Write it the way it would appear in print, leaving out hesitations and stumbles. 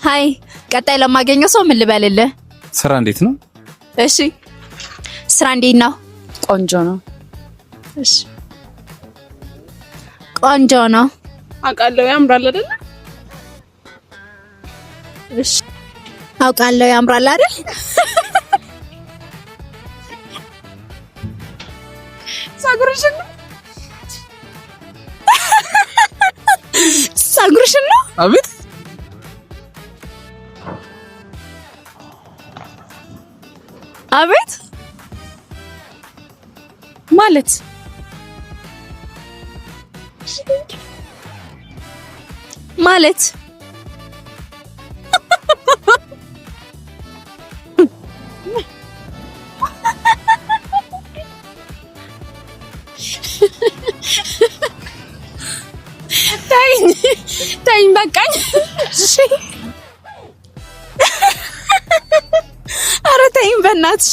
Hi፣ ቀጣይ ለማገኘው ሰው ምን ልበልልህ? ስራ እንዴት ነው? እሺ፣ ስራ እንዴት ነው? ቆንጆ ነው። እሺ፣ ቆንጆ ነው። አውቃለሁ፣ ያምራል አይደል? እሺ፣ አውቃለሁ ያምራል አይደል? ፀጉርሽን ነው? ፀጉርሽን ነው? አቤት። አቤት። ማለት ማለት ተይኝ ተይኝ፣ በቃኝ። እሺ፣ ኧረ ተይኝ በእናትሽ።